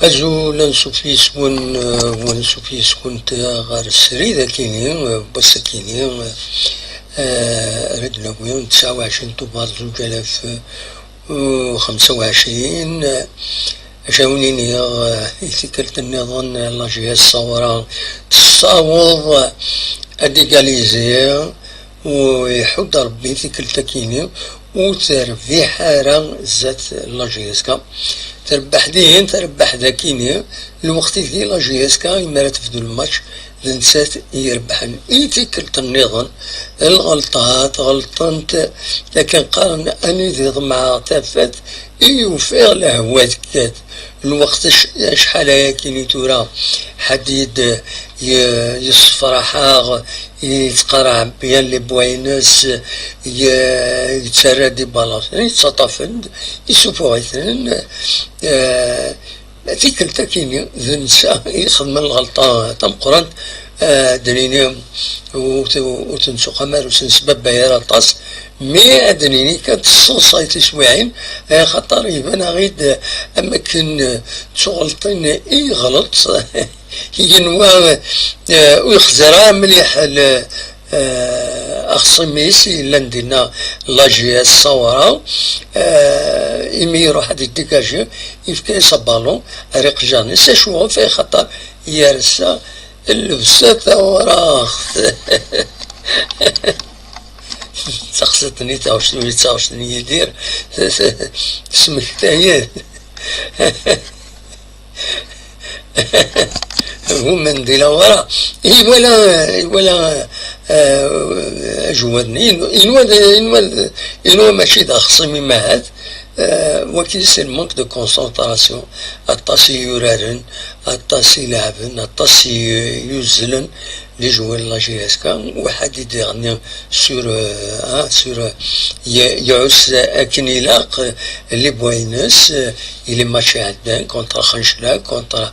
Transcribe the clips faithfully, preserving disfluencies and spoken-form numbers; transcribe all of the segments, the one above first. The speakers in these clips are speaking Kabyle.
Azul, ansuf yes-wen, eh, u ansuf yes-went ɣer srid akini, eh, n wass akini, eh, ara d-nawi tesɛa u ɛecrin tubeṛ zuǧ alaf u xemsa u ɛecrin, eh, acu ara wen-iniɣ, eh, i tikkelt nniḍen, eh, la J S Sawra tessaweḍ ad d-égaliser, u iḥudd Rebbi tikkelt akini, ur terbiḥ ara zdat la J S K. Terbeḥ dihin, terbeḥ dakini, lweqt ideg la J S K, imi ara tebdu lmatch, d nettat i irebḥen. I tikkelt nniḍen, lɣelṭat, ɣelṭent, akken qqaren, anida i ḍemɛeɣ tafat, i ufiɣ lehwa tekkat. Lweqt ac-, acḥal ayakini tura, ḥedd i d-, ye-, yessefraḥ-aɣ, yettqaraɛ bien les bois-ines, ye-, yettarra-d i balas, yettaṭṭaf-d, yessuffuɣ-iten, eh, tikkelt akini, d netta i ixedmen lɣelṭa tameqqrant, eh, ad d-nini, ur t-, ur t-nettuqam ara, ur s-nesbabbay ara aṭas, mi ad d-nini kan tesseḍsay tiswiɛin, eh, axaṭer iban-aɣ-id, eh, am akken, eh, d tuɣelṭin i yeɣleṭ, yenwa, eh, ur yexzi ara mliḥ l-, eh, axṣim-is yellan dinna, la J S Sawra, eh, imi iruḥ ad yeddigaji, yefka-yas abalun ar iqjan-is, acu ɣef, axaṭer yersa llebsa tawraɣt. Taqsiṭ-nni d taɣect-nni, d taɣect n Yidir, tesmekta-yi. Human di lawara, iwala, iwala, eh, ajewwad-nni, inwa, inwa, inwa mačči d axṣim-im ahat, eh, waki c'est le manque de concentration, aṭas i yuraren, aṭas i leɛben, aṭas i yuzzlen, les joueurs de la J S K, waḥed i d-iɣenni sur, euh, hein, sur, euh, y-, iɛuss akken ilaq, euh, les bois-ines, euh, i les matchs iɛeddan, contre Xencla, contre,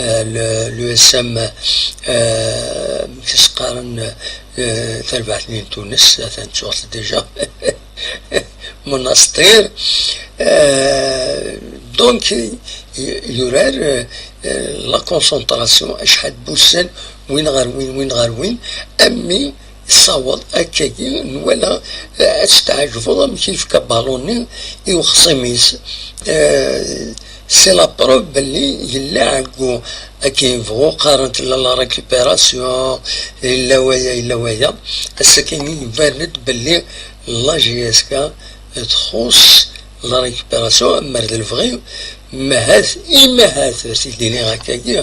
euh, le, l'U S M, euh, amek i s-qqaren, euh, tarbaɛt-nni n Tunes, atan ttuɣ-tt déjà. Monastir. Euh, donc, y-, yurar, euh, euh, la concentration, acḥal n wussan, win ɣer win, win ɣer win, ami saweḍ akkagi, nwala, euh, ad s-tɛejbeḍ amek yefka balun-nni i uxṣim-is. Euh, c'est la preuve belli yella ɛeggu, akken yebɣu qqaren tella la récupération, yella waya, yella waya. Ass-agi iban-d belli la J S K txuṣṣ la récupération, amer d lebɣi, mahat, imahat, ad s-id-iniɣ akkagi,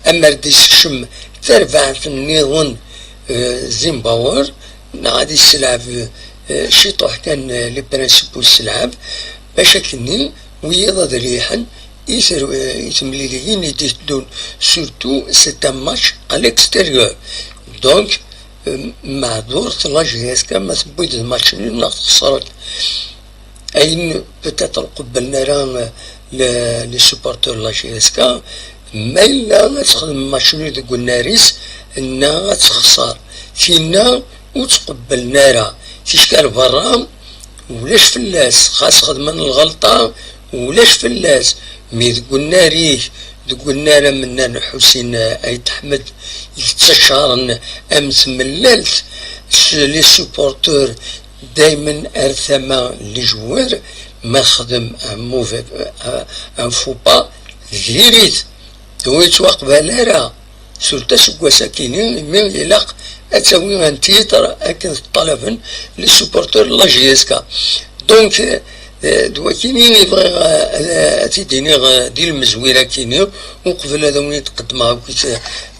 amer d-isekcem tarbaɛt nniḍen, eh, Zimbabwe, neɣ ad yesselɛeb, eh, ciṭuḥ kan, eh, les principaux sselɛab, bac akkenni wiyaḍ ad riḥen i ter-, eh, i temliliyin i d-iteddun. Surtout, c'est un match à l'extérieur. Donc, eh, meɛdurt la J S K ma tewwi-d match nul neɣ texṣer-d. Ayen peut-être ur qebblen ara, euh, le, les supporters n la J S K, ma yella ad texdem match nul deg unnar-is, neɣ ad texṣer. Tinna ur tt-qebblen ara. Tikkal berra, ulac fell-as, xas xedmen lɣelṭa, ulac fell-as. Mi deg unnar-ik, deg unnar amennan Ḥusin Ayt Ḥmed, i yettaččaren am tmellalt s les supporters, daymen ar tama n lejwar, ma xdem un mauvais, un, un faux pas, diri-t. Ur yettwaqbal ara, surtout aseggas-akini, imi ilaq ad tawi un titre akken ṭṭalaben les supporters n la J S K. Donc, euh, Eh, d wakini i bɣiɣ, eh, ad, ad t-id-iniɣ, eh, di lmezwira-kini, uqbel ad awen-id-qeddmeɣ akk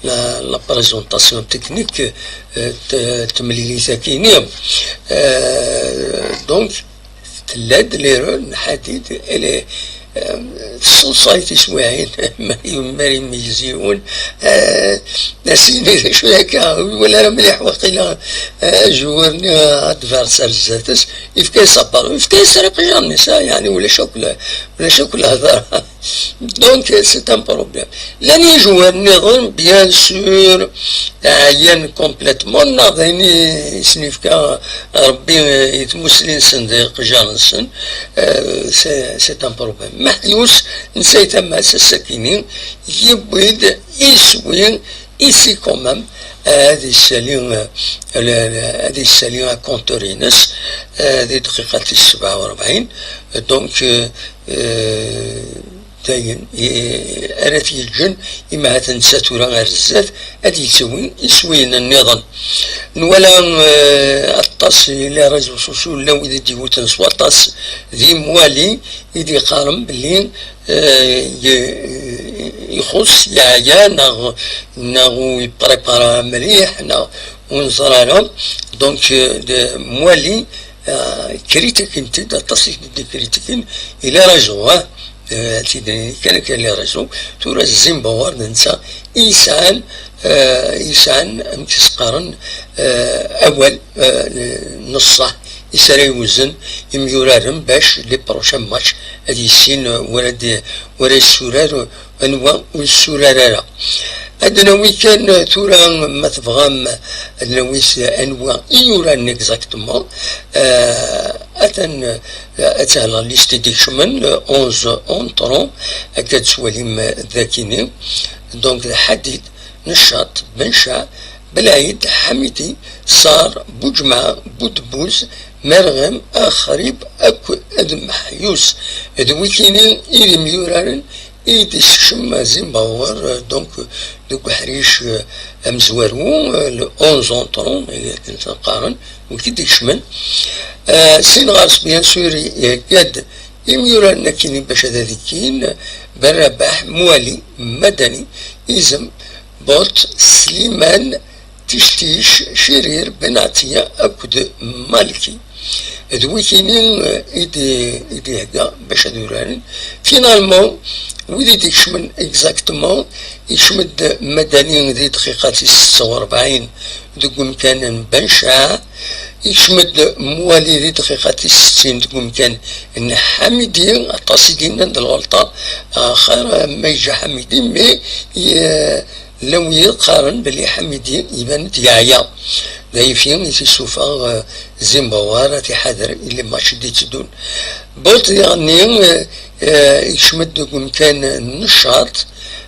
la, la présentation technique, eh, t-, temlilit-akini. Eh, donc, tella-d l'erreur n Ḥadid, elle est, eh, tesseḍsay tiswiɛin, ma yumar imeyyez yiwen, eh, as-yini d acu akka, ur iwala ara mliḥ waqila, eh, joueur-nni, eh, adversaire zdat-s, yefka-yas aballon, yefka-yas ara iqejjaṛen-is, ah, yeɛni ulac akk la-, ulac akk lehḍra. Donc, c'est un problème. Llan ijwar nniḍen, bien sûr, ɛyan complètement, neɣ d ayen i sen-yefka Rebbi i tmusni-nsen d iqejjaṛen-nsen, euh, c'est, c'est un problème. Meḥyus, nesɛa tama-s ass-akini, yewwi-d iswi, ici quand même, euh, ad yessali, euh, le, le, ad yessali akontur-ines, euh, di dqiqa tis sebɛa u rebɛin. Donc, euh, euh, dayen, i, ara t-yeǧǧen, imi ha-t-an netta tura ar zdat, ad yettawi iswiyen nniḍen. Nwala, euh, aṭas i les réseaux sociaux, llan wid i d-yewwten s waṭas d imwali i d-yeqqaren belli, euh, i-, ixuṣṣ, yeɛya, neɣ, neɣ ur yeprépara mliḥ, neɣ ur neẓri ara. Donc, euh, d-, mwali, euh, critiquent-t-id, aṭas i d-critiquent i les réseaux, ah, euh, ad t-id-nini kan akka les réseaux. Tura Zimbawar d netta i yesɛan, euh, i yesɛan, amek i s-qqaren, euh, awal, euh, n ṣṣeḥ, i s ara yewzen imyuraren bac les prochains matchs ad yissin, euh, wara d-, wara yessurar, euh, anwa ur yessurar ara. Ad nawi kan, euh, tura, ma tebɣam, ad nawi s-, anwa i yuran exactement. Euh, atan, euh, ad teɛla liste i d-ikecmen, euh, onze entrants, akka d-twalim, euh, dakini. Donc, d Ḥadid, Neccaṭ, Benca, Belɛid, Ḥamidi, Ṣar, Buǧemɛa, Budbuz, Merɣem, Axrib akked Meḥyus. D wikini i d imyuraren i d-isekcem Zimbabwe, euh, donc, deg uḥric, euh, amezwaru, euh, le onze entrants, i akken qqaren, wid i d-ikecmen. Euh, sin ɣer-s, bien sûr, ihegga-d imyuraren akkin bac ad ad-ikkin, Berrabaḥ, Mwali, Madani, Izem, Bot, Sliman, Tictic, Cirir, Ben Ɛtiya akked Malki. D wikini, eh, i d-, i d-ihegga bac ad uraren. Finalement, wid i d-ikecmen exactement, ikcem-d Madani di dqiqa tis setta u rebɛin deg umkan n Bencaɛ, ikcem-d Mwali di dqiqa tis settin deg umkan n Ḥamidi, aṭas i d-yennan d lɣelṭa, axir ma yeǧǧa Ḥamidi, mais, eh, Llan wid yeqqaren belli Ḥamidi iban-d yeɛya. D ayefki i t-isuffeɣ, eh, Zimbawar ad t-iḥader i les matchs i d-itteddun. Bot diɣenni, eh, eh, ikcem-d deg umkan n Neccaṭ,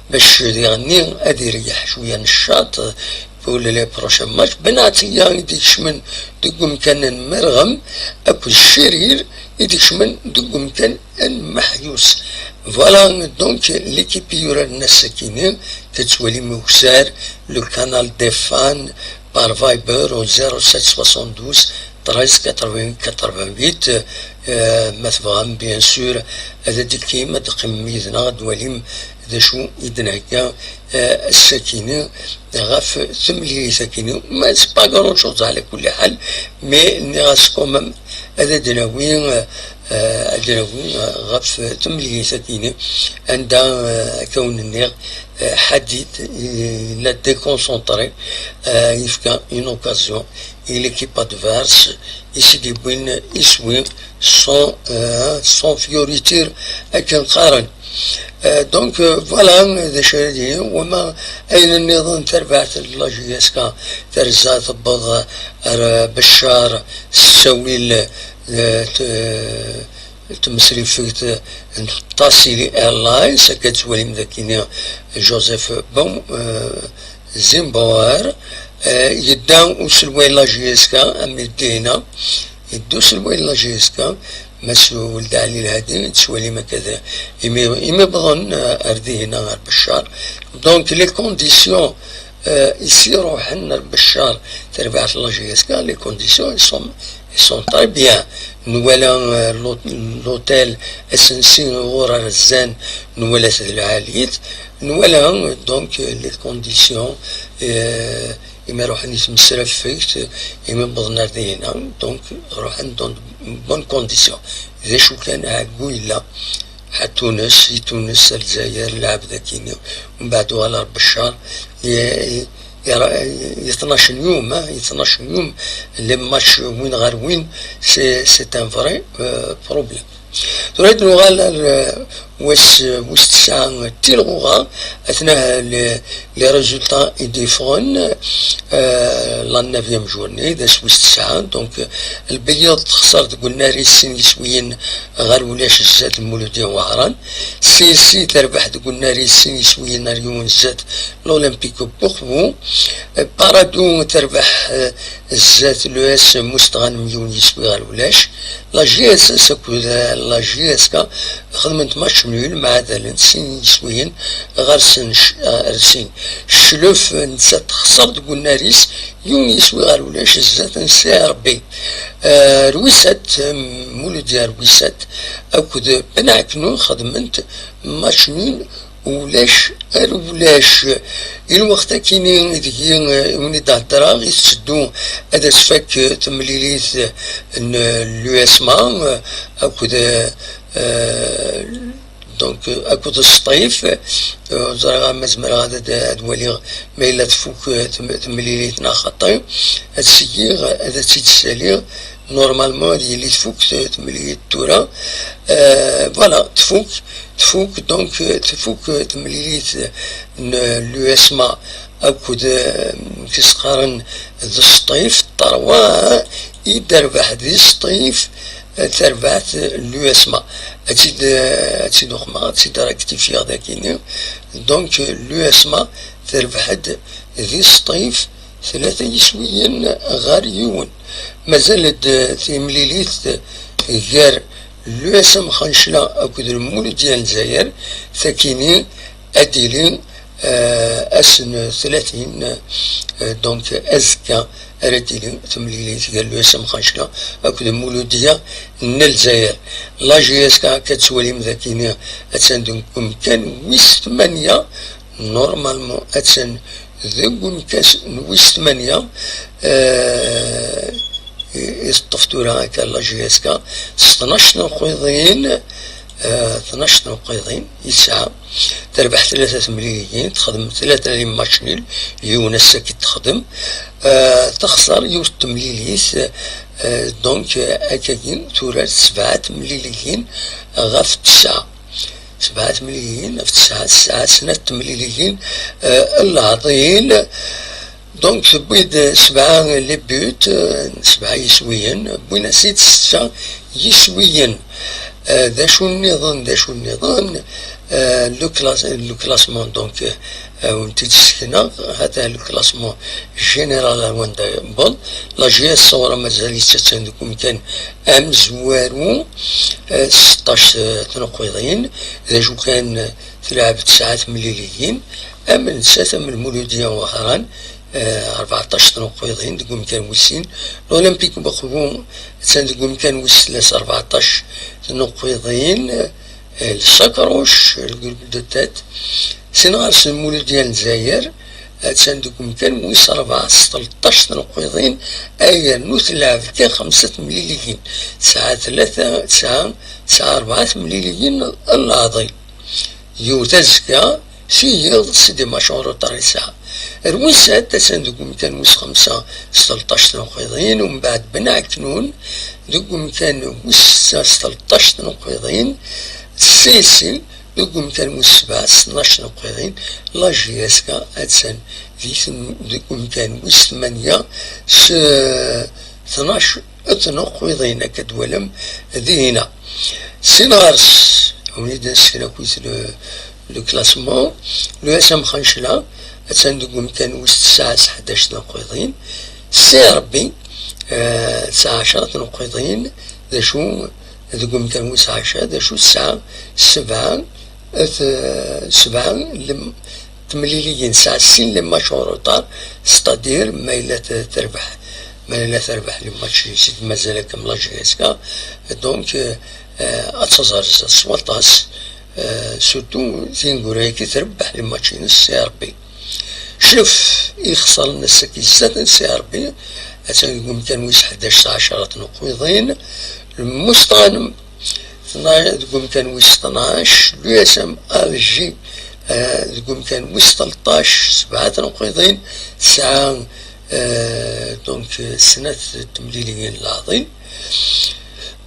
bac diɣenni ad ireyyeḥ cwiya Neccaṭ, eh, pour les prochains matchs. Ben Ɛtiya i d-ikecmen deg umkan n Merɣem, akked Cirir i d-ikecmen deg umkan n Meḥyus. Voilà, donc, l'équipe i yuraren ass-akini, tettwalim ukessar, le canal des fans, par Viber au zéro sept soixante-douze treize quatre-vingts quatre-vingt-huit. Euh, ma tebɣam, bien sûr, ad d-tekkim, ad d-teqqimem yid-neɣ, ad d-twalim d acu i d-nhegga, euh, ass-akini ɣef temlilit-akini. Ma c'est pas grand-chose, ɛla kulli ḥal, mais nniɣ-as quand même ad d-nawi, euh, euh, ad d-nawi, euh, ɣef temlilit-akini, anda, euh, akka wen-nniɣ, euh, Ḥadid, euh, yella déconcentré, euh, yefka une occasion i l'équipe adverse, i s-d-yewwin iswi sans, euh, sans fioriture, akken qqaren. Euh, donc, euh, voilà, d acu ara d-iniɣ, wama ayen nniḍen, tarbaɛt n la J S K terza tewweḍ ar Beccar s ttawil, euh, t-, tmesrifegt n Tasili Airlines, akka tettwalim dagi Joseph Bon, euh, Zimbauer, euh, yedda uselway n la J S K, am yeddi-ina, yedda uselway n la J S K, Mass Weld Ɛli Lhadi, tettwalim akka d imi, imi wwḍen, euh, ar dihina, ar Beccar. Donc, les conditions Euh, ici ruḥen ar Beccar, terbaɛt n la J S K, les conditions, ils sont, ils sont très bien. Nwala, euh, l'hôtel, asensi ɣur ar zzan, nwala-t d lɛalit. Nwala, donc, euh, les conditions, euh, imi ruḥen i tmesrafegt, imi wwḍen ar dihina, donc, ruḥen dans de bonnes conditions. D acu kan, ɛeggu yella. Ḥa Tunes, i Tunes, ar Lezzayer, lɛeb dagini, mbeɛd uɣal ar Beccar, i, i, i, i tnac n yum, ah, i tnac n yum, les matchs win ɣer win, c'est, c'est un vrai, euh, problème. Tura ad nuɣal ar, euh, wass, euh, wis tesɛa, tilɣuɣa, atnah les, les résultats i d-yeffɣen, euh, la neuvième journée, d ass wis tesɛa, donc, euh, Lbeyyiḍ texṣer deg unnar-is sin yiswiyen ɣer ulac zdat Muludi Waɛran. Sirsi terbeḥ deg unnar-is sin yiswiyen ar yiwen zdat l'Olympique Bourbourg. Paradou terbeḥ, eh, zdat l'U S Mustɣanem yiwen yiswi ɣer ulac. La J S S akked, eh, la J S K xedment match nul, mɛadalen sin yiswiyen ɣer sen, eh, ar sin. Cclef netta texṣer deg unnar-is yiwen yiswi ɣer ulac zdat n C R B. Eh, Rwisat, Muludi Rwisat akked Ben Ɛeknun xedment match nul ulac ar ulac. I lweqt akini ideg i, eh, wen-id-heddreɣ i tetteddu ad as-tfak, eh, temlilit n l'U S M A, eh, akked, eh, donc, eh, akked Sṭif, eh, ẓriɣ ma zemreɣ ad, ad, ad waliɣ ma yella tfuk, eh, tem-, temlilit neɣ xaṭi. Ad s-giɣ, ad tt-id-ssaliɣ. Normalement, ad yili tfuk, eh, temlilit tura. Eh, voilà, tfuk, tfuk, donc, eh, tfuk, eh, temlilit n l'U S M A akked, eh, amek i s-qqaren, d Sṭif, terwa i d-terbeḥ di Sṭif, eh, terbaɛt n l'U S M A. Ad tt-id, eh, ad tt-id-uqmeɣ, ad tt-id-rectifiyeɣ dagini. Donc, eh, l'U S M A terbeḥ-d di Sṭif tlata yiswiyen ɣer yiwen. Mazal-d timlilit gar l'U S M Xancla akked Lmuludya n Lezzayer, takini ad d-tili, eh, ass n tlatin, eh, donc azekka ara d-tili temlilit gar l'U S M Xancla akked Lmuludya n Lezzayer. La J S K akka tettwalim dakini attan deg umkan wis tmanya, normalement attan deg umkan wis tmanya, eh, i, i teṭṭef tura akka la J S K s tnac n uqiḍin, eh, tnac n uqiḍin i tesɛa. Terbeḥ tlata temliliyin, texdem tlata n match nul, yiwen ass-agi texdem, eh, texṣer yiwet temlilit, eh, donc, eh, akkagi turar sebɛa temliliyin ɣef tesɛa. Sebɛa temliliyin ɣef tesɛa, tesɛa snat temliliyin, eh, n leɛḍil. Donc, tewwi-d sebɛa les buts, eh, sebɛa yiswiyen, wwin-as-id setta yiswiyen. Eh, d acu nniḍen, d acu nniḍen, eh, le class-, le classement, donc, eh, ur tent-id-ssekneɣ, hata le classement général ar wanda yewweḍ. La J S Saoura mazal-itt attan deg umkan amezwaru, eh, seṭṭac, eh, tnuqqiḍin, d acu kan, eh, telɛeb tesɛa temliliyin, am nettat am Lmuludya Wehran, eh, rbeɛṭac tnuqqiḍin deg umkan wis sin. L'Olympique Bourbourg attan deg umkan wis tlata, rbeɛṭac tnuqqiḍin, eh, le Chacrouche, le groupe de tête. Sin ɣer-sen Lmuludya n Lezzayer, attan deg umkan wis rebɛa s tleṭṭac tnuqqiḍin, ay yernu telɛeb kan xemsa temliliyin. Tesɛa tlata, tesɛa, tesɛa rebɛa temliliyin n leɛḍil. Yiwet azekka, tiyiḍ s des matchs en retard i tesɛa. Rwisat attan deg umkan wis xemsa s tleṭṭac tnuqqiḍin, umbeɛd Ben Ɛeknun deg umkan wis setta s tleṭṭac tnuqqiḍin, Sisi deg umkan wis sebɛa s tnac tnuqqiḍin, la J S K attan di ten-, deg umkan wis tmanya s, eh, tnac tnuqqiḍin, akka d-twalam dihina. Sin ɣer-s, win i d-nesken akkit le, le classement, l'U S M Xancla, attan deg umkan wis tesɛa s ḥdac tnuqqiḍin. Si Rebbi, eh, tesɛa ɛecra tnuqqiḍin, d acu deg umkan wis ɛecra, d acu tesɛa sebɛa, eh, sebɛa lem-, Temlilin sɛan sin les matchs en retard, c'est-à-dire ma yella terbeḥ, ma yella terbeḥ les matchs i d-mazal akka la J S K, donc ad taẓ ar zdat s waṭas, surtout tineggura-agi trebbeḥ les matchs-ines C R B. Cnef ixesren ass-agi zdat n C R B, attan deg umkan wis ḥdac s ɛecra n uqiḍin. Lmusṭan deg umkan wis tnac, l'U S M Alger deg umkan wis tleṭṭac s sebɛa n uqiḍin, tesɛa donc snat temliliyin n leɛḍil.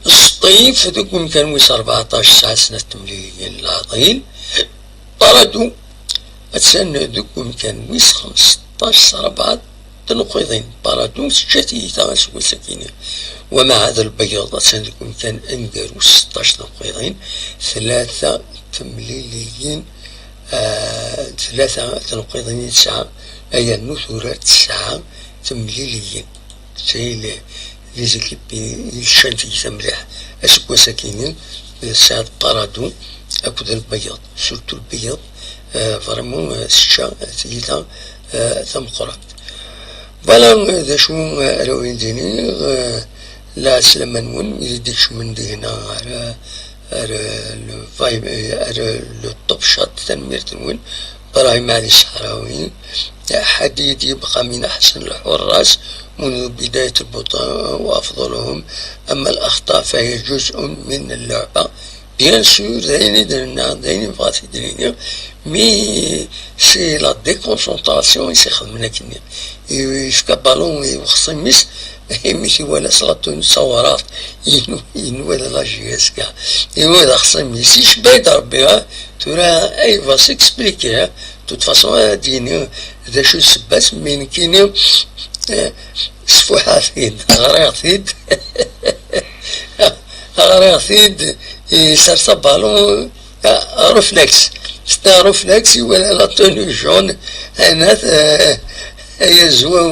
Sṭif deg umkan wis rbeɛṭac tesɛa snat temliliyin n leɛḍil. Paradu attan deg umkan wis xmesṭac s rebɛa n uqiḍin. Paradu teǧǧa tiyita aseggas-agi-nni. Wamɛad Lbeyyeḍ attan deg umkan aneggaru s seṭṭac n uqiḍin. Tlata temliliyin, tlata n uqiḍin i tesɛa, yernu tura tesɛa temliliyin. D les équipes i yeččan tiyita mliḥ aseggas-agi-nni, tesɛiḍ Paradu akked Lbeyyeḍ, surtout Lbeyyeḍ vraiment tečča tiyita tameqqrant. Voilà d acu ara wen-d-iniɣ. Lɛeslama-nwen wid i d-ikecmen deg-neɣ ar ar le Top Chat. Tanemmirt-nwen. إبراهيم علي الصحراوي. حديد يبقى من أحسن الحراس منذ بداية البطولة وأفضلهم، أما الأخطاء فهي جزء من اللعبة. Bien sûr, d ayen i d-nenna, d ayen i nebɣa ad t-id-nini, mais c'est la déconcentration i s-ixedmen akken-nni. Yefka balun i uxṣim-is, imi t-iwala s la tenue d tawraɣt, yenwa d la J S K, yenwa d axṣim-is, icebba-yi-d Rebbi. Tura, il va s'expliquer. De toute façon, ad d-yini d acu d ssebba-s, mais nekkini sfuḥeɣ-t-id, ɣriɣ-t-id, ɣriɣ-t-id, yessers abalun, réflexe. C'est un réflexe, iwala la tenue jaune, anat, ay azwa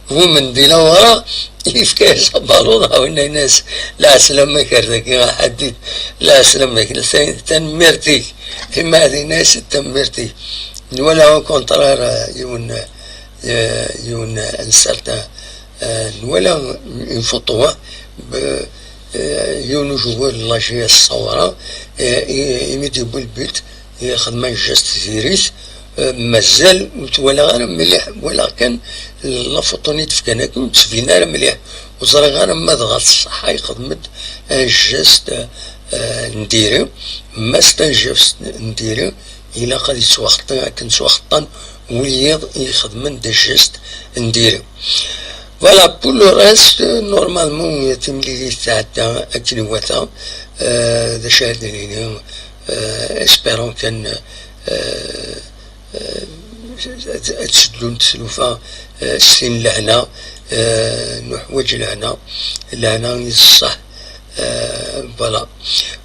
bu mendi lawra, yefka-yas abalun, yenna-yas: "Lɛeslama-k ar dagi a Ḥadid, lɛeslama-k, tanemmirt-ik." Imaɛdin-as tanemmirt-ik. Nwala au contraire yiwen, yiwen, un certain, nwala une photo, yiwen ujewwir n la J S Sawra, imi d-yewwi le but, yexdem un geste diri-t. Mazal ur t-walaɣ ara mliḥ, walaɣ kan la photo-nni d-fkan akk, ur d-tbin ara mliḥ. Ur ẓriɣ ara ma dɣa d ṣṣeḥḥa yexdem-d un geste n diri. Ma c'est un geste n diri, ilaq ad yettwaxeṭṭi akken ttwaxeṭṭan wiyiḍ i ixedmen des gestes n diri. Voilà, pour le reste, normalement, timlilit tɛedda akken iwata. D acu ara d-nini? Espérons kan ad, ad teddunt tlufa s tin lehna. Nuḥwaǧ lehna, lehna i d ṣṣeḥ. Voilà.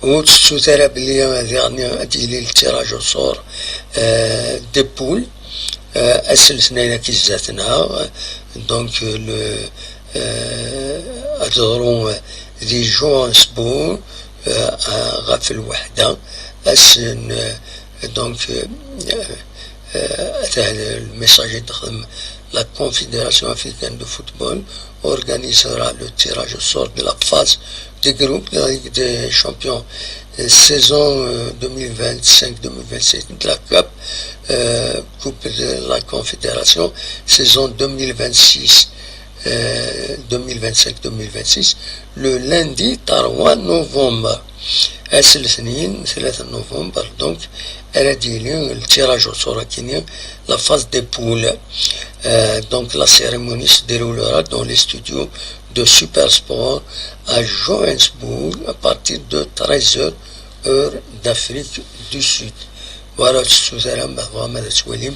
Ur tettut ara belli diɣen ad yili le tirage au sort des poules ass n letnayen-agi zdat-neɣ. Donc le, ad teḍru di Johannesburg ɣef lweḥda ass n, donc, atah le message i d-texdem: la Confédération africaine de football organisera le tirage au sort de la phase de groupe de la Ligue des Champions, saison deux mille vingt-cinq deux mille vingt-six, de la CAF, Coupe de la Confédération, saison deux mille vingt-six, deux mille vingt-cinq deux mille vingt-six, le lundi trois novembre. Ass n letnayen tlata novembre, donc, ara d-yili le tirage au sort-agi-nni, la phase des poules. Donc la cérémonie se déroulera dans les studios de Super Sport à Johannesburg à partir de treize heures, heure d'Afrique du Sud. Ur tettut ara, ma tebɣam ad twalim,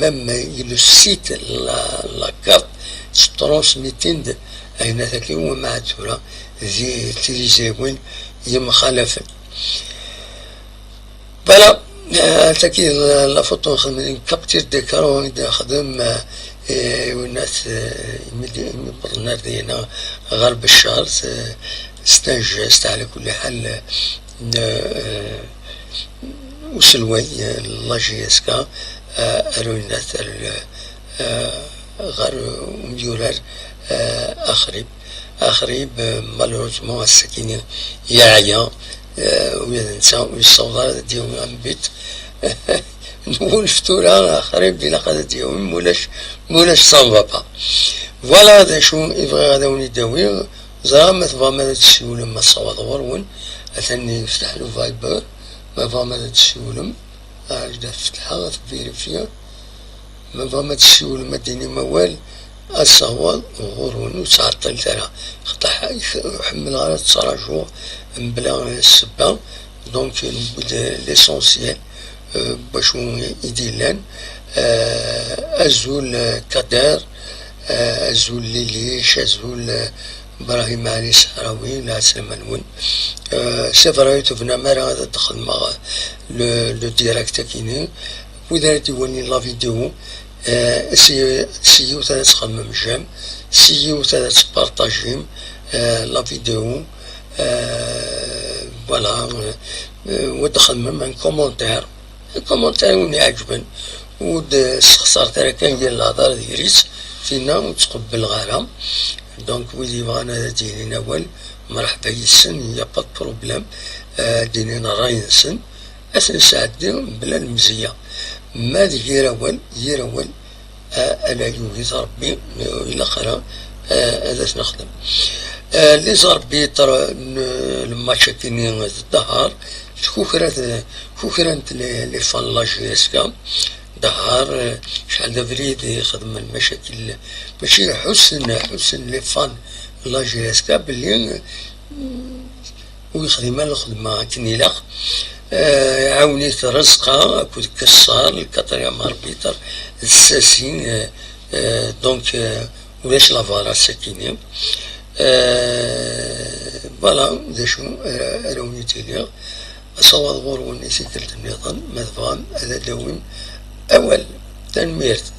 même le site, la, la carte, ttṛansmitin-d ayen ataki, wamɛad tura di tiliẓriwin yemxalafen. Voilà, tagi la photo nxedmen une capture d'écran i d-nexdem i winat imi wwḍen ar dina ɣer Beccar. C'est un geste, ɛla kulli ḥal, n uselway n la J S K, eh, ar uyennat, ar, eh, ɣer umyurar, eh, Axrib. Axrib, eh, malheureusement, ass-akini yeɛya, eh, ula d netta ur yessaweḍ ara ad d-yawi un but. Nwulef tura, Axrib ilaq ad d-yawi, mulac, mulac ça ne va pas. Voilà d acu i bɣiɣ ad awen-id-awiɣ. Ẓriɣ ma tebɣam ad d-tessiwlem, ma tessawaḍ ɣur-wen, atan yefteḥ le Viber, ma tebɣam ad d-tessiwlem, ah, ad fetḥeɣ, ad vérifier. Ma tebɣam ad tessiwlem, ad d-tinim awal, ad tessawaḍ ɣur-wen, ur ttɛeṭṭilet ara. Xaṭer ḥ-, ḥemmleɣ ara ad ttrajuɣ mebla ssebba. Donc, newwi-d l'essentiel, euh, n wacu i d-yellan. Euh, azul, euh, Kader, euh, azul Lilic, azul, euh, Ibrahim Ali Sahrawi, lɛeslama-nwen. Euh, c'est vrai, ur tebnam ara ad d-xedmeɣ le, le direct-akini. Wid ara d-iwalin la vidéo, euh, si, si yiwet ara txedmem j'aime, si yiwet ara tpartajim, euh, la vidéo, euh, voilà, euh, euh, wa d-xedmem un commentaire, un commentaire i wen-iɛeǧben, ur d-sexṣaret ara kan yir lehḍer diri-tt, tinna ur tt-qebbleɣ ara. Donc, wid yebɣan ad d-yinin awal, mreḥba yid-sen, il n'y a pas de problème, euh, ad d-inin ṛṛay-nsen, ad ten-sɛeddi mebla lemzeyya. Ma d yir awal, yir awal, a, ala yugi-t Ṛebbi, ur ilaq ara, a, ad as-nexdem. A, les arbitres n lmatch akini d Dahar, tkukra-, kukrant les, les fans n la J S K. Dahar, a, acḥal d abrid ixdem lmacakil, mačči ḥussen, ḥussen les fans n la J S K belli, mm, ur yexdim ara lxedma akken ilaq. Eh, iɛawen-it Rezqa akked Kessar, le quatrième arbitre, d Sasi, eh, eh, donc, eh, ulac la VAR ass-akini. Eh, voilà, d acu ara, ara wen-id-iniɣ. Asawaḍ ɣur-wen i tikkelt nniḍen, ma tebɣam ad d-awim awal. Tanemmirt.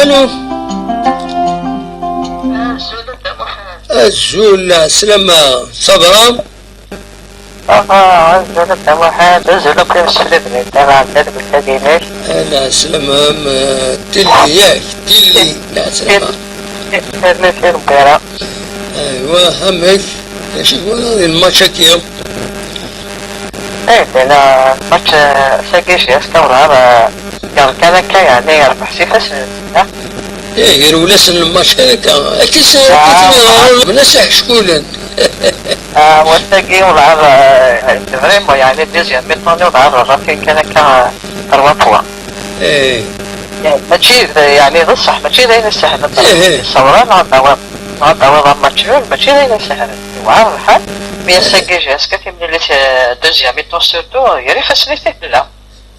Allô. Azul, lɛeslama, ça va? Ah, azul a Dda Muḥend, azul akk imsefliden n Dda Mɛemmad, msefliden-ik. Lɛeslama-m, eh, Tilli, yak, Tilli, lɛeslama. Tilli, Tilli, Tilli. Aywa, amek? D acu i twalaḍ di lmatch-agi? Eh, ben, euh, match, euh, sagi, j'ai est-ce que, voilà, euh, yerkan akka, yeɛni, yerbeḥ s ifassen-nsen, ah. Eh, irwel-asen lmatch akka. Akka i s-, akka i ten-yeḍran, bna s iḥeckulen. Ah, wass-agi, wala, euh, vraiment, yeɛni, deuxième mi-temps, wala, rrafin kan akka, euh, trois points. Eh. Mačči d, yeɛni, d ṣṣeḥ, mačči d ayen isehlen. Eh, eh. Ṣṣewra, neɣ ad tawiḍ, neɣ ad tawiḍ amatch nul, mačči d ayen isehlen. Yewɛer lḥal, mi ass-agi, j'ai est-ce que timlilit, euh, deuxième mi-temps surtout, gar ifassen i tella.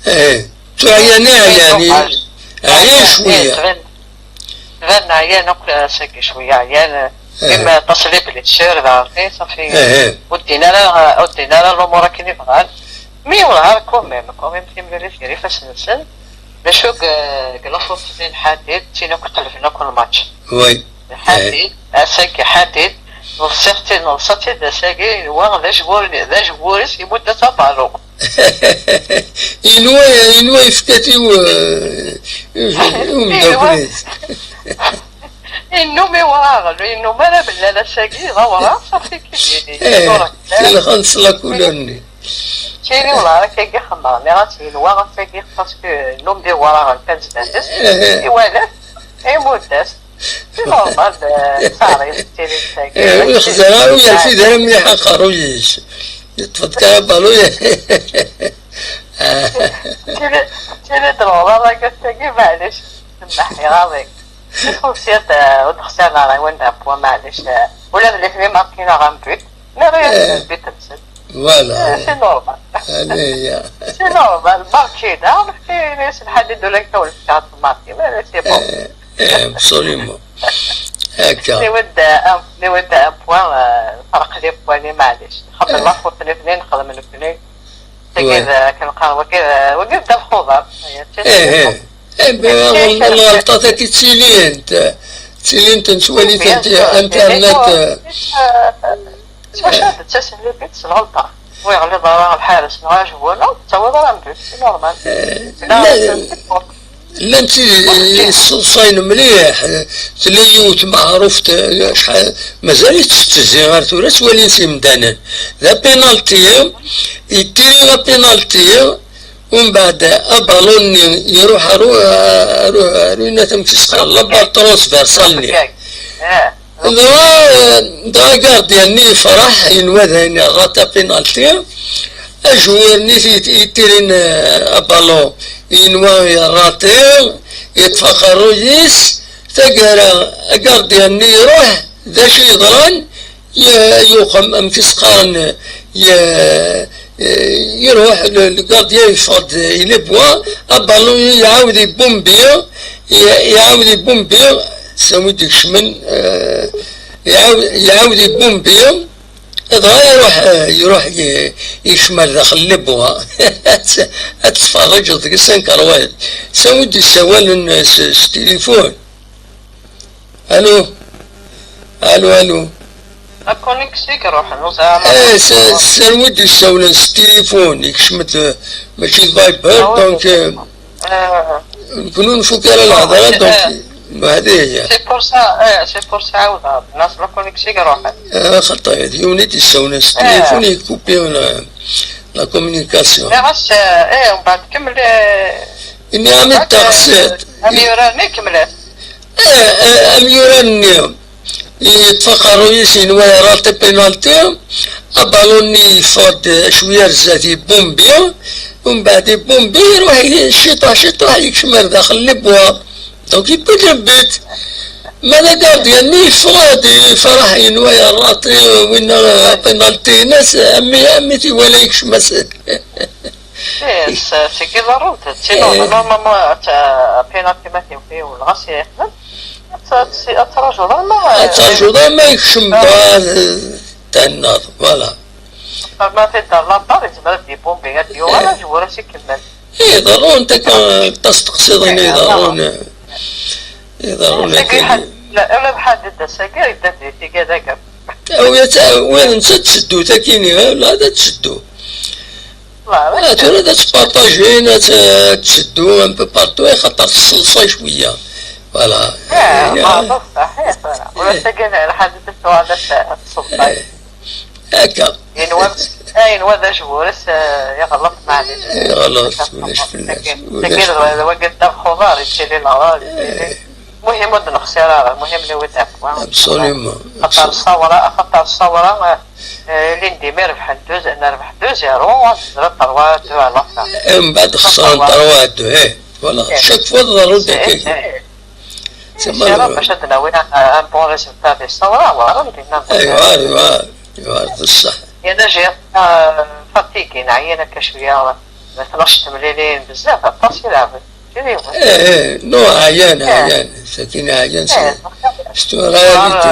Eh, tura ɛyan, ɛyan, ɛyan cwiya. Tban, tban ɛyan akk, eh, sagi cwiya, ɛyan, eh, eh, imi aṭas les blessures, daɣen, eh, safi, eh, eh, ur ddin ara, ur ddin ara lumuṛ akken i bɣan. Mi yewɛer quand même, quand même timlilit gar ifassen-nsen, d acu deg, deg la faute n Ḥadid, d tin akk iqelben akk lmatch. Oui. Ḥadid, ass-agi Ḥadid, ḍsiɣ-tt-id, neḍsa-tt-id ass-agi, wa d ajbur, d ajbur-is, imudd-as abalu. Inwa, inwa yefka-t i u-, i u-, i umeddakel-is. Yennum iwraɣen, ur yennum ara belli ass-agi d awraɣ, safi kif yili. Eh, tilxant s la couleur-nni. Tili wraɣ akkagi xemmeɣ, nniɣ-as yenwa ass-agi, parce que yennum d iwraɣen kan zdat-s. Eh, eh. Iwala-t, imudd-as. C'est normal, euh, ça arrive, c'est les... Eh, ur yexzir ara, ur yerfid ara mliḥ aqerruy-is. Yeṭṭef-d kan abalu. Tili, tili d lɣelḍa, la gars-agi, maɛlic, semmeḥ, iɣaḍ-ik. Ur texsireḍ, euh, ur texsireḍ ara, win d apwa, maɛlic, euh, ula d nitni markin-aɣ un but. Nerra-yas, eh, un but-nsen. Voilà. Eh, c'est normal. Allez, ya. C'est normal. Marqué, da, nefka-yas lḥadid ula akka ur nefka ad marqué. Mais c'est bon. Eh, eh, absolument. Akka. Niwed, eh, un, niwed un point, eh, فرق les points-nni, maɛlic. Xedmen, eh, la faute nekni, nexdem nekni. Tagi, ouais, d, eh, kan qqaren, wagi, eh, wagi d lxuḍer. Eh, eh. Eh ben, lɣelṭat-agi ttilint, ttilint, nettwali-tent, bien sûr, internet, mais, eh, eh, s wacu ad d-ttasen les buts? S lɣelṭa. Ur yeɣliḍ ara lḥares neɣ ajbun, ur tettawiḍ ara un but, c'est normal. Eh, la, c'est le football. Llant tid yeṣṣayen mliḥ, tella yiwet meɛruft, acḥal, mazal-itt tettezzi ar tura, ttwalin-tt yimdanen. D apénalty, yettili apénalty, umbeɛd abalun-nni iruḥ ar u-, ar u-, ar winna tamkisqar, la balle transversale-nni. Dɣa, dɣa agardien-nni yefreḥ, yenwa d ayen yerrata penalty. Ajewwir-nni i t-, yettirin, eh, abalun, yenwa yerrati, yeṭṭef aqerruy-is. Taggara, agardien-nni iruḥ, d acu yeḍran? Ye-, yuqem, amek i s-qqaren, ye-, eh, iruḥ, le, le gardien yeffeɣ-d i les bois, abalun iɛawed ibumbi, i-, iɛawed ibumbi, s anwa i d-ikecmen, eh, iɛawed, iɛawed ibumbi, dɣa iruḥ, eh, iruḥ i-, ikcem ar daxel les bois. Ad t-, ad tferrǧeḍ deg cinq rwal. S anwa i d-yessawalen, eh, s, s tilifun? Allô? Allô, allô? La connexion i iruḥen, ur sɛiɣ ara. Eh, s, s anwa i d-yessawlen s tilifun, ikcem-d, eh, mačči d Viber, ah, oui, donc, eh, ah, nekkni ur nfuk ara lehḍra, donc, eh, hadi hiya. C'est pour ça, eh, c'est pour ça, عاودها. Nas la connexion i iruḥen. Ah, xaṭi, d yiwen i d-yessawlen s tilifun, yekupi la, la communication. Nniɣ-as, eh, eh, umbeɛd kemmel, eh, ini-am-d taqsiṭ. Amyurar-nni kemmel-as. Eh, eh, amyurar-nni yeṭṭef aqerruy-is, yenwa yerra penalty, abalun-nni yeffeɣ-d cwiya ar zdat, yebumbi, umbeɛd yebumbi, iruḥ i-, ciṭuḥ, ciṭuḥ, yekcem ar daxel les bois. Donc, yewwi-d le but. Ma d agardien-nni yeffeɣ-d, yefreḥ, yenwa yerra, winna, penalty-ines, am mi, am mi t-iwala yekcem-as. Eh, s-, seg iḍarren-t, sinon, eh, normalement, penalty ma t-iwwi, wala ɣas yexdem, ad t-, ad t-, ad trajuḍ arma, ad trajuḍ arma yekcem, ah, dɣa, eh, tennaḍ, voilà. Ma t-idder la balle, yezmer ad d-yebumbi, ad d-yuɣal, eh, ajewwir ad s-ikemmel. Eh, iḍerrun, takka, aṭas teqsiḍin, eh, iḍerrun, eh, iḍerrun, eh, akken. Ula d Ḥadid ass-agi, yedda-d di tigad akka. Awi, ad t-, awi, netta ad tseddu, takini, eh, la, ad tseddu. Ah, tura ad tt-partager, ad tt-, ad tseddu un peu partout, axaṭer tesseḍsay cwiya. Voilà. Eh, eh, ma, eh, d ṣṣeḥ, eh, tura. Ula d tagi, lḥal ad tuɣal ad tesseḍsay. Eh, akka. Yenwa, Ayen wa d ajbur-is, eh, yeɣleḍ, maɛlic. Yeɣleḍ, ulac fell-as, ulac fell-as. Wagi d wagi ddabex uḍar, yettili leɣrar, yettili. Muhim ur d-nexsir ara, muhim niwi d-akwa. Absolument. Axaṭer ṣṣawra, axaṭer ṣṣawra, eh, eh, lindi mi rebḥen deux, nerbeḥ deux zéro, on dirait trois deux à la fin. Mbeɛd xesren trois deux, eh. Voilà. Eh. Chaque fois, tḍerru-d akka. Eh, eh. C'est malheureux. Bac ad d-nawi un, un bon résultat di ṣṣawra, weɛren dinna. Eh, yuɛer, yuɛer, yuɛer, d ṣṣeḥ. Yal ajiɣ, euh, fatigué, neɛyan akka cwiya, tnac temlilin bezzaf, aṭas i leɛben. Tiriwin. Eh, eh, non, ɛyan, eh, ɛyan. Sakin ɛyan s, eh, s tura, euh, réalité.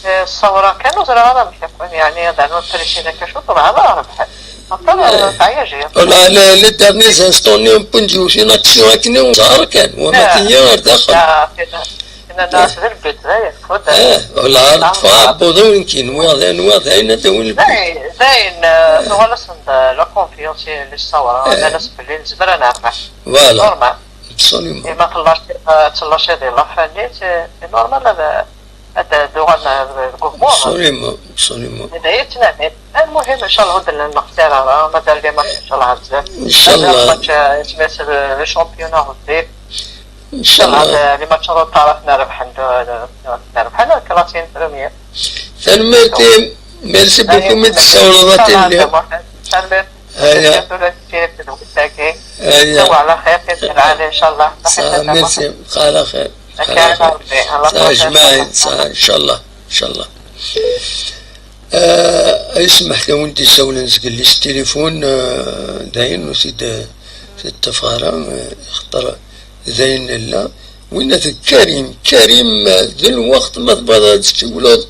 Eh, ṣṣawra kan ur ẓriɣ ara amek akk, yeɛni, ad rnuɣ trisini akka cwiṭ, ur rebḥen. Aṭas, eh, teɛya jiɣ. Voilà, les, les derniers instants-nni, wwin-d yiwet n action akken i ur ẓer kan, wama, eh, tenya ar daxel. Ah, Nnan-as d lbit, dayen, tfudda. Eh, wala, ah, teffeɣ, ah, wwḍen win kinwi, d anwa, d ayen ad awin lbit. Dayen, dayen, eh, tuɣal-asen-d la confiance i, i ṣṣawra, eh, nnan-as belli nezmer ad nerbeḥ. Voilà. Normal. Absolument. Ima tella, eh, tella cay di la famille, c'est, c'est normal ad, ad d-uɣalen deg ugbur. Absolument, absolument. D aya yettnadin. Almuhim, ncallah ur d-nneɣ ara, mazal di match, ncallah, ɛziz. Ncallah. Mazal match, eh, isem-is le, le championnat ɣezzif. Ncallah. Ncallah, eh, les matchs retard ad nerbeḥ, ad nerbeḥ, ad nerbeḥ, ad nerbeḥ, ad nerbeḥ, ad nerbeḥ, ad nerbeḥ. Tanemmirt-im, merci beaucoup, mi d-tsawleḍ a Tilli. Tanemmirt. Aya. Aya. Aya. Aya. Aya. Merci, bqa ɛla xir. Akka ara Rebbi, Allah sa jmaɛin, sa, ncallah, ncallah. Ah, ay smeḥ, a win d-isawlen seg llis tilifun, ah, dayen ur t-id, t-id-ttafeɣ ara, ah, axaṭer dayen nella. Winna d Karim. Karim, ah, d lweqt ma tebɣiḍ ad tessiwleḍ,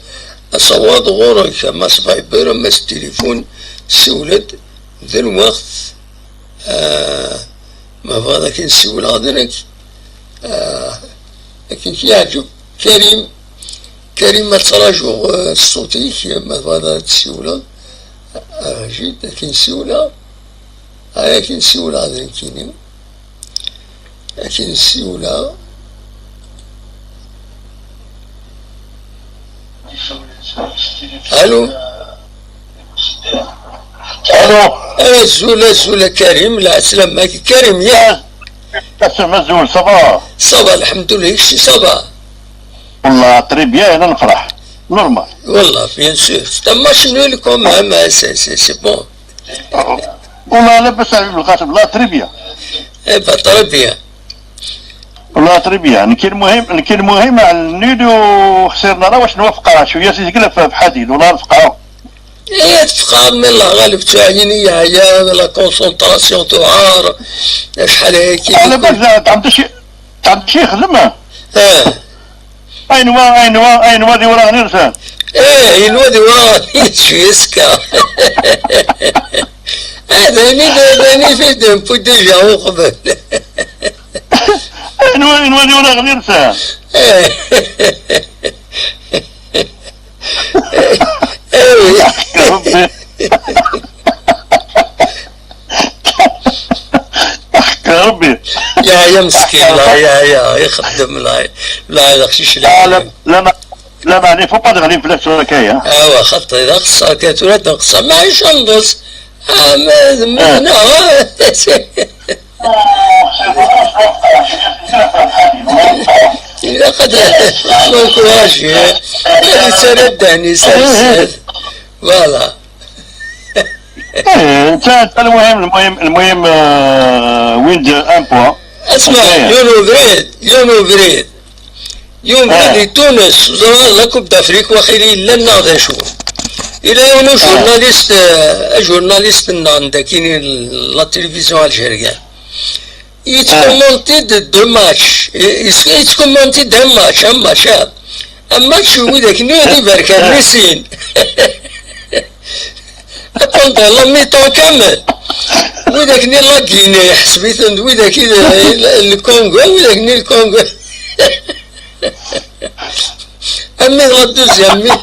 asawaḍ ɣur-k, ama s Viber, ama s tilifun, siwel-d, d lweqt. Ah, ma tebɣiḍ ad k-in-siwleɣ d nekk. Ah, akken k-yeɛǧeb. Karim, Karim, ad ttṛajuɣ, eh, ṣṣut-ik, ma tebɣiḍ ad tsiwleḍ. Ah, Rajid, ad k-in-siwleɣ. Ah, ad k-in-siwleɣ d nekkini. Ad k-in-siwleɣ. Allô? Allô? Azul, azul a Karim, lɛeslama-k. Karim, ya. Asem azul, ça va? Ça va, alḥemdulillah, kečč ça va? Wallah, très bien, أنا نفرح. Normal. Wallah, bien sûr. C'est un match nul quand même, hein, c'est, c'est, c'est bon. Wallah, لاباس عليك بالخاتم، لا، très bien. Eh ben, très bien. والله très bien. نكي المهم، نكي المهم على النيدو خسرنا راه واش نوفقها شوية سي تقلب في حديد ولا رفقها. ايه، تفقع من الله غالب تعيني يا، يا la concentration تعار. شحال هيك على بالك تعمل شي، تعمل شي خدمة. اه. اين وا، اين وا، اين وا دي وراه نرسان. ايه، اين وا دي وراه نرسان. هذا هني، هذا هني في دم، في ديجا هو قبل. نولي، نولي ولا غير ساعة. إيه. إيه. ربي. يا، يا مسكين، لا، يا، يا، يخدم، لا، لا، لا، خشيش، لا، لا، لا، ما، لا، ما عليه، faut pas تغلي في الأسواق، يا. ايوا، خطي، لا، خصها كانت ولا تنقصها، ما عيش نقص. آه، ما، ما، آه. إلا قد ما نكوهاش، هذه سنة دهني، سنة، سنة. Voilà. إيه، أنت، أنت المهم، المهم، المهم، آه، وين جا un point. اسمع، يونو بريد، يونو بريد. يوم آه. بلي تونس زرا لا كوب دافريك واخيلي لا ناض شو. إلى يوم آه. جورناليست، آه، جورناليست نان داكيني لا تلفزيون الجزائرية. يتكومونتي دو ماتش، يتكومونتي دو ماتش، أما ماتش، آه. أما ماتش ويدك نيو دي بركان نسين. Pendant la mi-temps كامل. ويدك ني لا غيني، حسبيتهم ويدك ال-، ال-، الكونغو، ويدك ني الكونغو. أمي la deuxième mi-،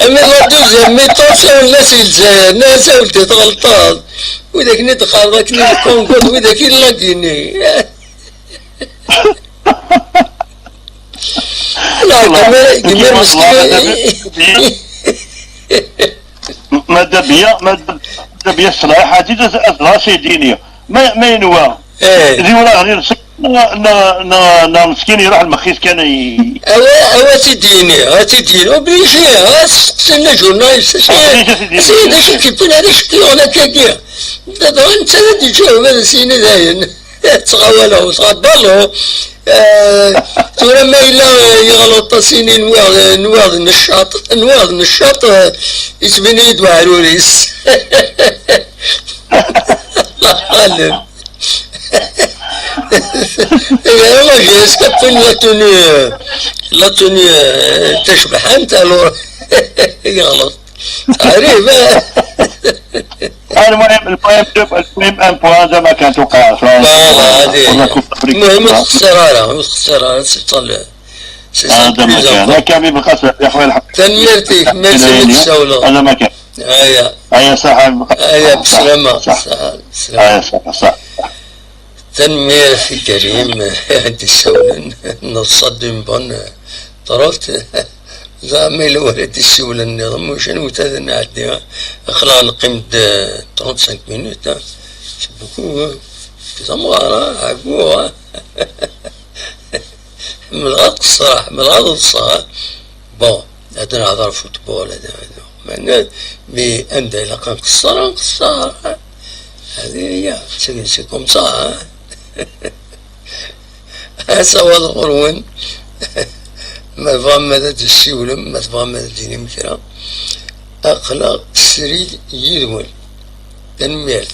أمي la deuxième mi-temps، شاو الناس الجزائر، ناس ولدي تغلطان. ويدك ني دخل، ذاك ني الكونغو، ويدك لا غيني. لا، Gma, gma meskin. Madda Biya, Madda Biya Ṣṣlaḥ, ad tt-id-as, ad ɣas i dini. Ma, ma yenwa? Eh. Di wala ɣer neɣ, neɣ, neɣ, neɣ meskin iruḥ lmex-is kan i- Awa, awa, ad tt-id-yini, ad tt-id-yini. Obligé, ad s-seqsin le journaliste, ad s-, ad s-yini d acu k-yewwin, d acu k-yuɣen akkagi. Dɣa netta ad d-iǧaweb, ad s-yini dayen. Ttɣawaleɣ, ttɣabaleɣ. Eh, tura ma yella, eh, yeɣleḍ, ad s-yini nwiɣ, nwiɣ d neccaṭ, nwiɣ d neccaṭ, eh, yettbin-iyi-d weɛrur-is. Llah ɣaleb. Ihi, la j'ai escapé la tenue, la tenue, euh, tacebḥant, alors, yeɣleḍ. Arrive. المهم، المهم، المهم، un point, زعما كانت وقع فرنسا. Voilà، هذه هي. المهم، ما تخسر، لا، ما تخسر، c'est ça le, c'est ça le plus important. هذا ما كان. هكا يبقى صافي يا خويا الحق. تنميرتك، merci beaucoup. هذا ما كان. هيا. هيا صح، هيا صح، بسلامة. صح. صح، بسلامة. هيا صح، صح. Tanemmirt i Karim, ad d-issawlen, neḍsa-d une bonne trente. Zeɛma yella wara d-issawlen nniḍen, maca newwet ad nɛeddi. Aql-aɣ neqqim-d trente-cinq minutes, hein. C'est beaucoup, hein. D amɣar, hein, ɛeggu, hein. Ḥemmleɣ ad qeṣṣreɣ, ḥemmleɣ ad ḍseɣ. Bon, ad nehḍer football, ad, ad, mais anda ilaq ad nqeṣṣer, ad nqeṣṣer. هذه هي، c'est, c'est comme ça, hein. Asawaḍ ɣur-wen. Ma tebɣam ad d-tessiwlem, ma tebɣam ad d-tinim kra, aql-aɣ srid yid-wen. Tanemmirt.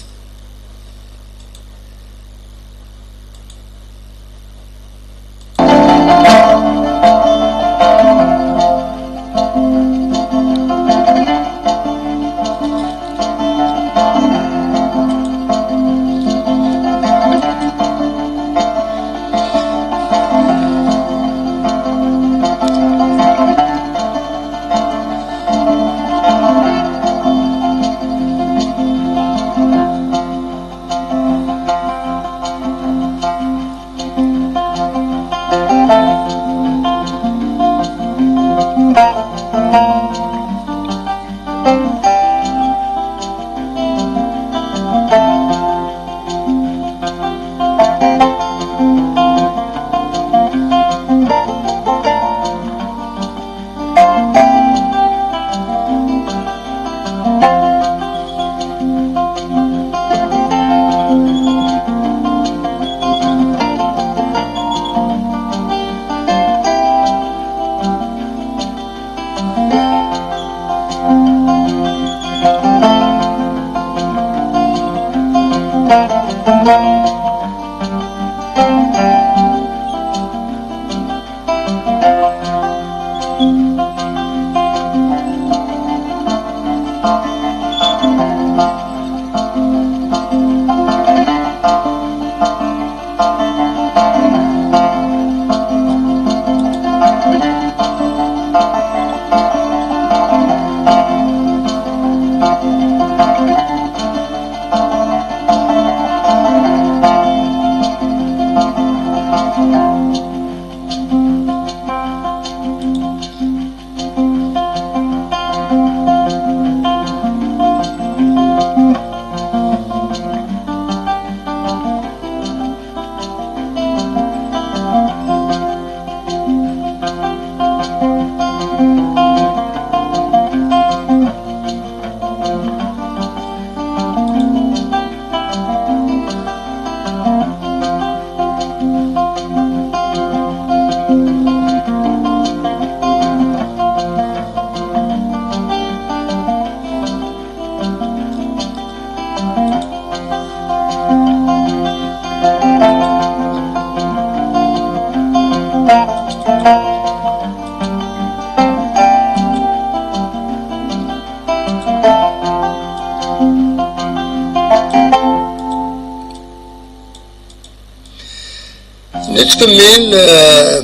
Nettkemmil, eh,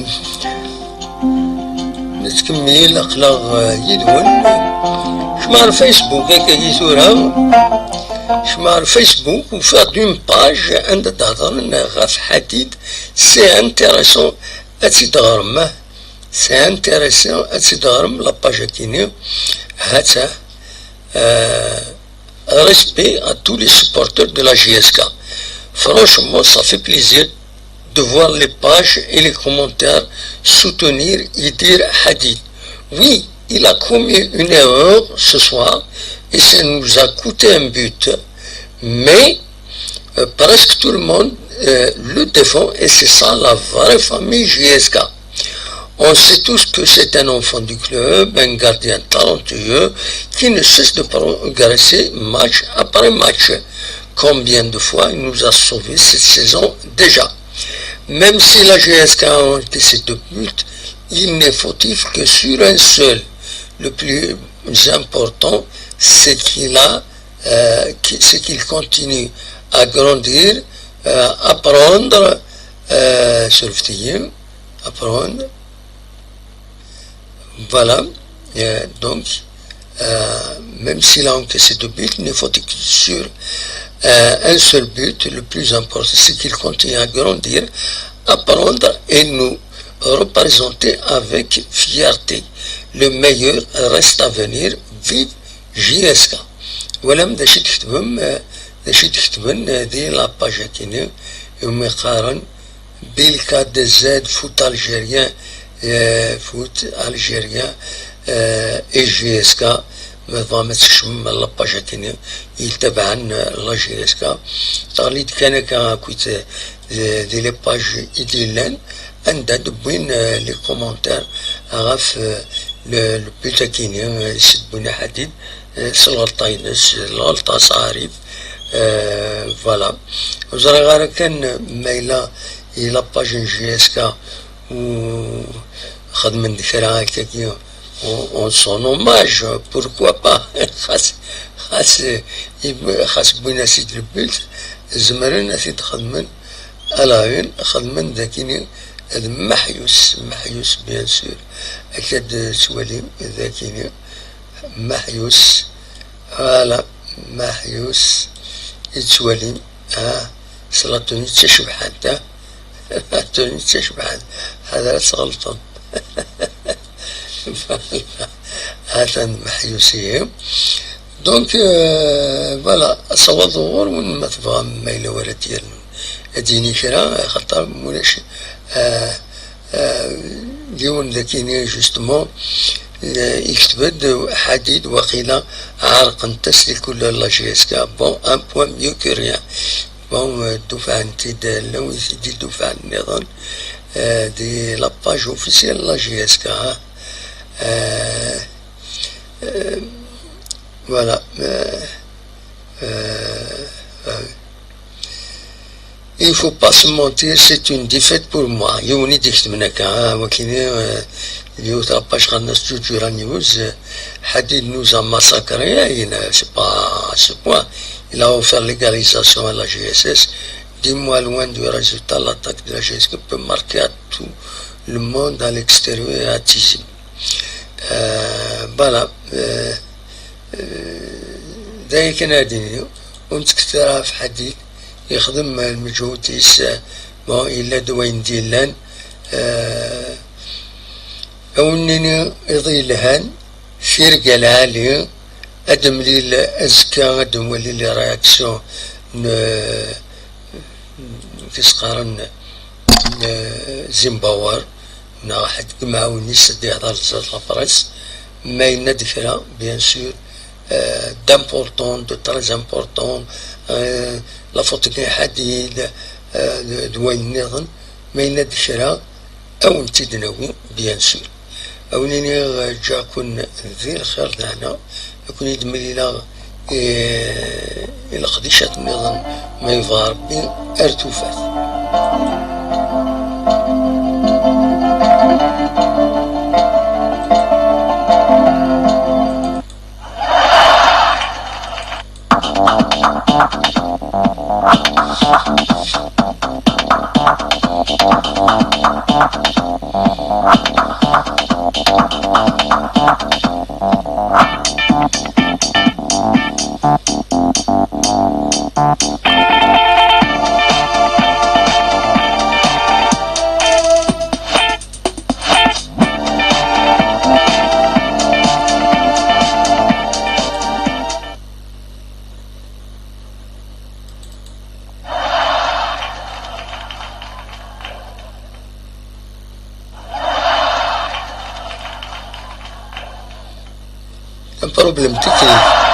nettkemmil, aql-aɣ, eh, yid-wen. Kecm ar Facebook akkagi tura. Kecm ar Facebook, ufiɣ-d une page anda d-hedren ɣef ḥadid, c'est intéressant, ad tt-id-ɣrem. C'est intéressant, ad tt-id-teɣrem la page-agi-nni. Ha-tt-a. Euh, respect à tous les supporters de la J S K. Franchement, ça fait plaisir de voir les pages et les commentaires soutenir Idir Hadid. Oui, il a commis une erreur ce soir et ça nous a coûté un but. Mais euh, presque tout le monde euh, le défend et c'est ça la vraie famille J S K. On sait tous que c'est un enfant du club, un gardien talentueux qui ne cesse de progresser match après match. Combien de fois il nous a sauvés cette saison déjà? Même si la J S K a encaissé deux buts, il n'est fautif que sur un seul. Le plus important, c'est qu'il a, euh, qui- c'est qu'il continue à grandir, euh, apprendre, euh, sur le apprendre. Voilà. Euh, donc, euh, même s'il a encaissé deux buts, il ne faut que sur euh, un seul but. Le plus important, c'est qu'il continue à grandir, apprendre et nous représenter avec fierté. Le meilleur reste à venir. Vive J S K. Voilà, d acu i d-ketben, euh, d acu i d-ketben, euh, di la page-agi-nni, umi qqaren Bilka D Z, foot algérien, euh, foot algérien, euh, et J S K. Ma tebɣam ad tkecmem la page-agi-nni yetabaɛen, euh, la J S K. Teɣli-d kan akka akkit, euh, di, di les pages i d-yellan, anda d-wwin, euh, les commentaires ɣef, euh, le, le but-agi-nni, euh, i s-d-wwin aḥadid, euh, s lɣelṭa-ines, lɣelṭa s aɛrif. Euh, voilà. Ur ẓriɣ ara kan ma yella i la page n J S K ur xedmen-d kra akkagi en, en son hommage, pourquoi pas? Xas, xas, xas wwin-as-id le but, zemren ad t-id-xedmen à la une, xedmen dakini d Maḥyus, Maḥyus, bien sûr. Akka d-tettwalim dakini Maḥyus. Voilà, Maḥyus, i tettwalim, ha, s la tenue d tacebḥant, ha? La tenue d tacebḥant, ḥader ad tɣelṭem. Voilà. Atan Maḥyus ihi. Donc, euh, voilà, asawaḍ ɣur-wen ma tebɣam, ma yella wara t-yernun. Ad d-yini kra, axaṭer mulac, euh, euh, yiwen dakini, justement, euh, ikteb-d Hadid, waqila ɛerqent-as les couleurs la J S K. Bon, un point mieux que rien. Bon, euh, dufɛen-t-id, llan wid i d-idufɛen nniḍen, euh, di la page officielle la J S K, hein. Euh, euh, voilà. Euh, euh, euh, il faut pas se mentir, c'est une défaite pour moi. Yiwen i d-iketben akka, ah, wakini, euh, yiwet la page qqaren-as Ǧuǧura News, euh, Hadid nous a massacrés, hein, il a, c'est pas à ce point. Il a offert l'égalisation à la J S S. Dix mois loin du résultat, l'attaque de la J S K peut marquer à tout le monde à l'extérieur et à Tizi. Euh, voilà. Euh, euh, d aya kan ara d-iniɣ. Ur nettkettir ara ɣef Hadid, yexdem lmeǧhud-is, euh, bon, yella-d wayen d-yellan. Euh, ad wen-nini iḍ yelhan, tirga lɛali, ad nemlil azekka, ad nwali les réactions n, euh, kis qqaren, euh, Zimbabwe, neɣ ḥedd deg yimɛawen-is ad d-ihḍer zdat la presse, ma yenna-d kra, bien sûr, euh, d'important, de très important, euh, la faute n Hadid, euh, d, d wayen nniḍen, ma yenna-d kra, ad wen-tt-id-nawi, bien sûr. Ad wen-iniɣ, eh, ǧǧiɣ-ken di lxir d lehna, ad ken-id-mlileɣ, eh, i leqdicat nniḍen, ma yebɣa Rebbi, ar tufat. Problème technique.